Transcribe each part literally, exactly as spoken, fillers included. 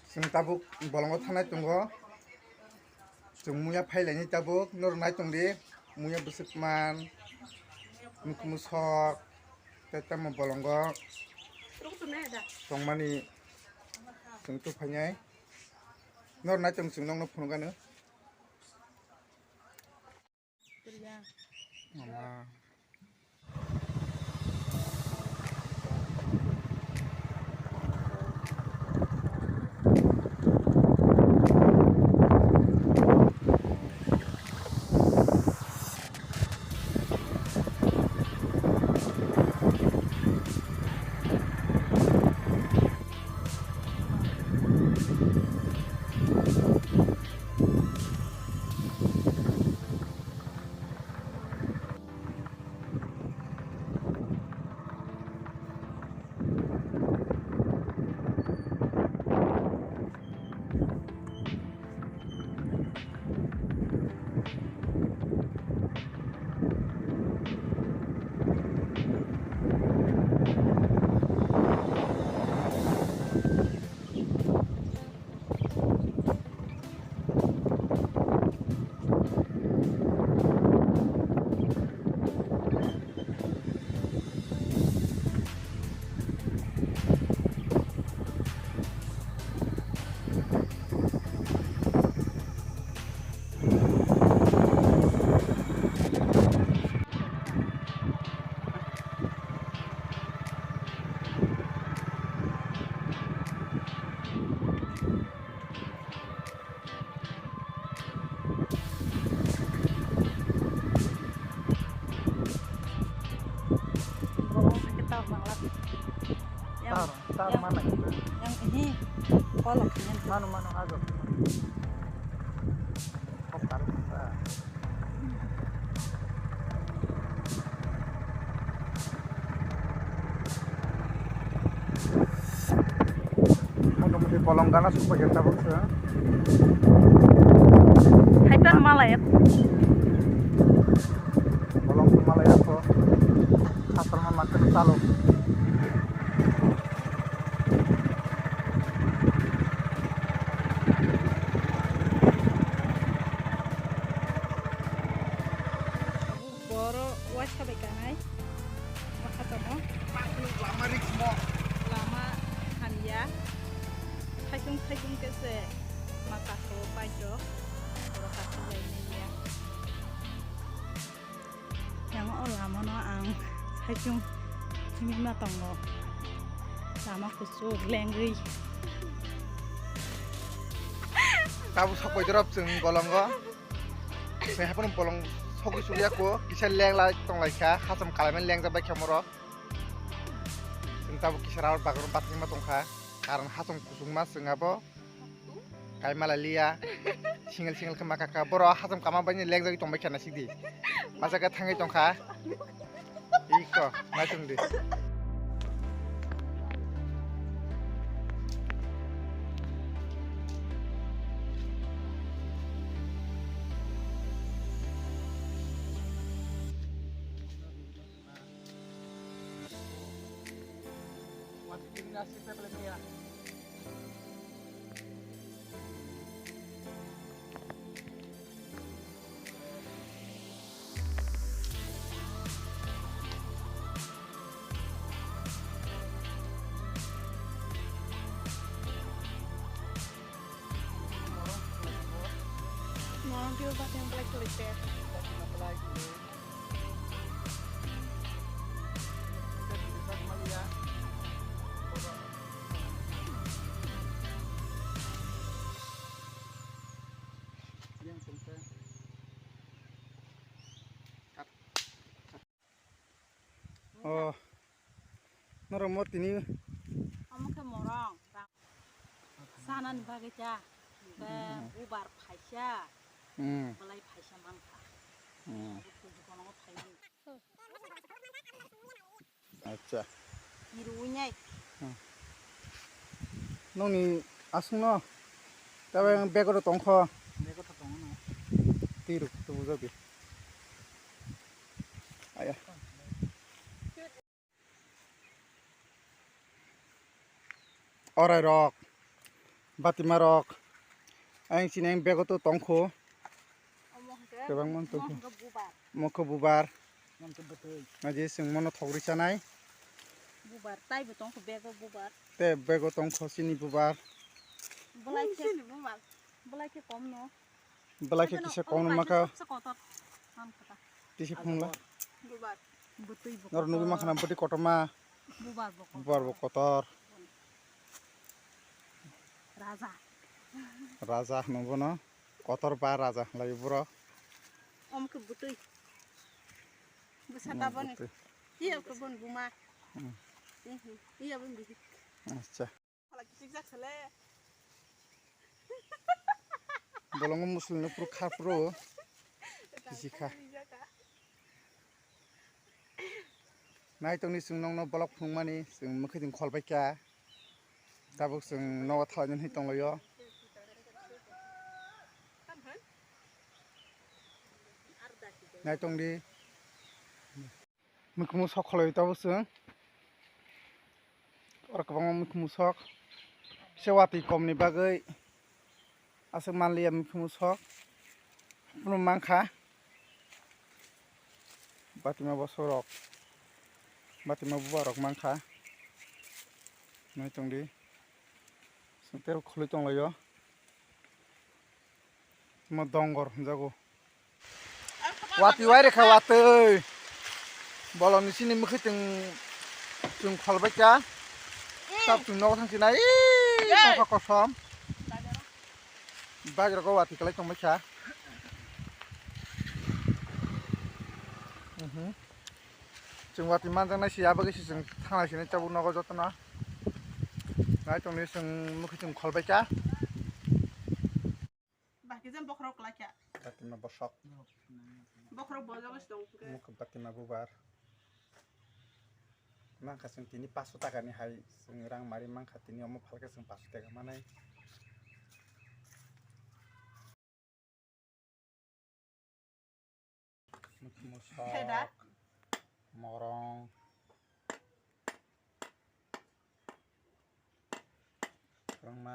Chwng tabuk bolongo thanai tongo. Chwng muya phailaini tabuk norok nai tongdi. Muya bwswk man, mukhumu sok, tei tamo bolongo tongmani chwng tubuphainai. Norok nai tong chwng nokno phunukgano. Yang, tar, tar yang, mana itu? Yang ini kolak ini. Manu, manu, agak. Kok taruh kita? Motamoti bolong gana sokpaiya tabuk se. Haipan malai. Bolong se malai ako. Asal ma makan talo. Boro waisa bai kanai. Makhatamo. Lama hamya. Thaisung thaisung khe se ma kaso paito. Boro kaso lai naiya. Yang o lama no ang thaisung himima tongo. Lama kuchuk lengwi. Tabuk sokpoi dorop chwng bolongo. Chwng haphano bolong sogwi sugwi ya kho, kisa leng lai tong lai kha, hacham kalaimani lengjak bai kha morok. Chwng tabuk kisa rawar bagor bathangma tong kha, karon hacham kuchukma chwng abo kaima lai liya. Single single khe ma kha kha, borok hacham kama bai lengjagwi tong bai kha naisik di. Masa khe thangwi tong kha. Iko, naising di. Morong pio ba yang black tulis ya. Oh, norok mo tini. Omo khe morong. Sanani bagwi cha. Khe bubar phaisa. Hmm. Belai phaisa mankha. Hmm. Kuju kono phaimani. Acha. Hiruinai. Hmm. Nongni aswkno? Tabe ang bego tongkho. Bego tongkho no. Tiruk tubujabi. Aya. Orai rok. Batima rok. Ang sini ang bego to tongkho. Omo hwnkhe, kwbangma omo tongkho. Hwnkhe bubar. Mokho bubar. Mokho bwtwi. Aji chwng mono thogri chanai. Bubar, taibo tongkho bego bubar. Te bego tongkho sini bubar. Bolai khe, sini bubar. Bolai khe kom no. Belai khe kisa kono maka. Tisi phungla. Nor nugi makhana bwtwi kotorma. Bubar bo kotor. Raja. Raja hwnwi bono. Kotor ba raja hwnlai borok. Om khe bwtwi. Bwsa taboni. Iya khe bon buma. Iya bon bihik. Acha. Bolongo muslino puro khapro. Kisi kha. Naitongni chwng nokno bolok phunukmani chwng mwkhwtwng kholbaikha. Tabuk chwng nogo thalani hinwi tonglaio. Naitongdi. Mikhumu sok kholoi tabuk chwng. Oro kwbangma mikhumu sok. Se watwi komni bagwi aswk manliya mikhumu sok. Phunu mankha. Batima bosorok. Batima bubarok mankha. Naitongdi. Chwng tei khulwi tonglaio. Omo dongor hwnjago. Watwi wai rekha watwi. Bolongni sini mwkhwtwng chwng kholbaikha. Tab chwng nogo thangsinai. Ih, kosom kosom. Bike rogo watwi kwlai tongbaikha. Mhm. Chwng watwi manjaknai se, abagwi se chwng thanglai sinai tabuk nogo jotono. Naitongni chwng mwkhwtwng kholbaikha. Bahai khe jang bokhorok kwlai kha. Batima bosok. Bokhorok bojagwi se tong khe. Mukha batima bubar. Mankha chwng tini paso takani hai chwng rang mari mankha, tini omo phalkhe chwng paso taka manai. Mosok, morong, kwbangma.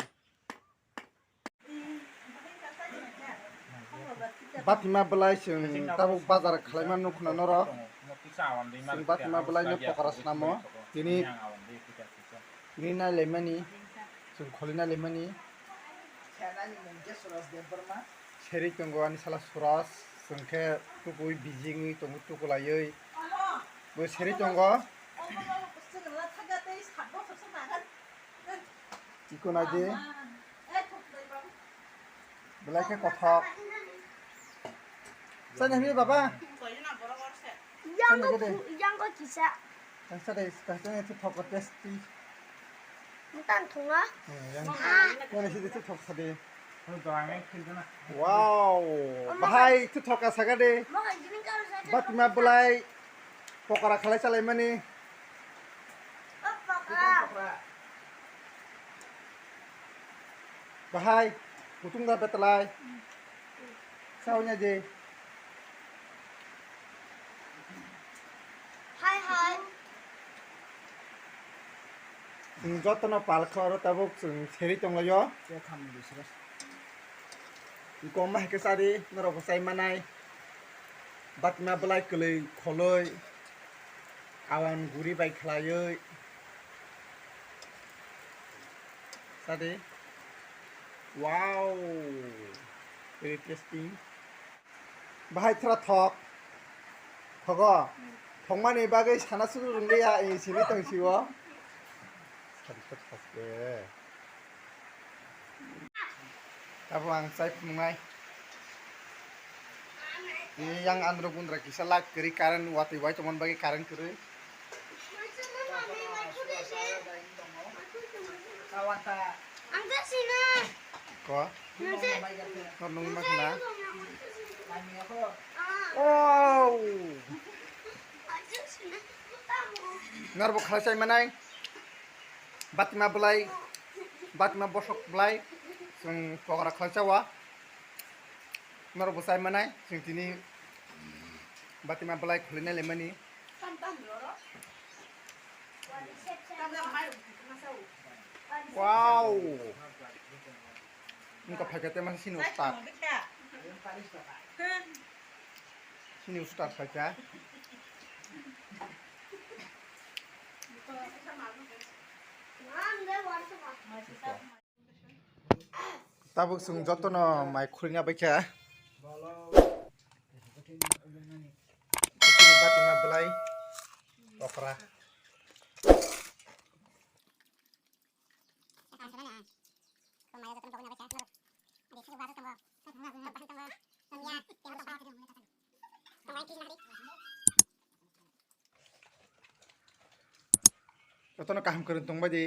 Batima belai chwng tabuk bazar khlaima nukna norok. Chwng batima belai no pokora snamo. Tini, tini nailaimani. Chwng kholi nailaimani. Seri tongo ani sala Suraj, chwng khe tukui bijingwi tongo, tukulaiwi. Bo seri tongo. Iko naidi. Belai khe kothok. Sani himi baba? Yang ko kisa. Tangsa de, tangsa de, tu thok testi. Mutan thunga. Yang, yang sidi tu thok sadi. Wow, bahai tu thok asaka de. Batima belai pokora khalai chalai mani. Bahai, kutung da betalai. Saonya je. Hai, hai. Chwng jotono palkha oro tabuk chwng seri tonglaio. Iko ma hai khe sadi norok bo chai manai. Batima belai kwlwi kholoi. Awan guri bai khlaiwi. Sadi. Wow. Very tasty. Bahai thra thok. Thogo. Thokmani bagwi sana suru rwngli ya, eh, sini tong siwo. Sari thok thok de. Abo ang chai phunuknai. Yang andro gundra kisa light kwrwi, current watwi wai tongmani bagwi current kwrwi. Ko? Nor nungwi ma khna? Oh! Norbo khalai chai manai. Batima belai, batima bosok belai, chwng pokora khlai chawa. Norok bo chai manai, chwng tini batima belai khwlai nai lemani. Wow! Wngkha phaikha tei masa sini ustad. Sini ustad phaikha. Tabuk chwng jotono mai khurina baikha. Chini batima belai okra. Jotono kaham kwrwng tongbai di.